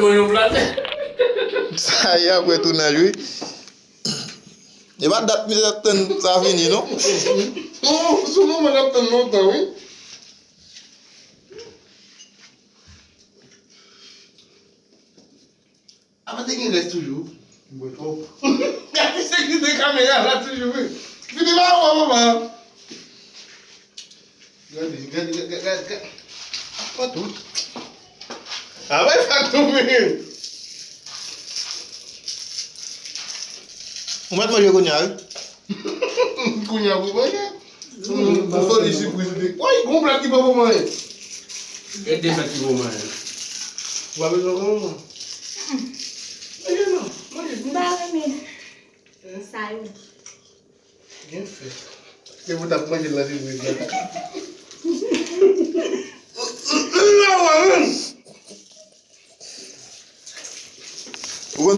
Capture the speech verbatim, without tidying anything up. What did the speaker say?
Mwen yon plat. Sa ye apre tounaj, wi. E pa dat misye ap tann sa fini, non? Sou moman n ap tann lontan, wi. Apa te gen rès toujou? Mwen twòp. Gade sekirite kamera la toujou, wi. Fini ba ou, papa. Gade, gade, gade, gade, gade. Apa tout? Apa sa tonbe? Ou mèt manje kounye a, wi. Kounye a pou manje. Ou fè li sipriz li. Woy, gon plat ki pa pou manje. E de plat ki pou manje. Ou pa bezwen kòman? Manje non, manje. M pa renmen sa yo. Byen fèt. Se pou t ap manje l nan sipriz la.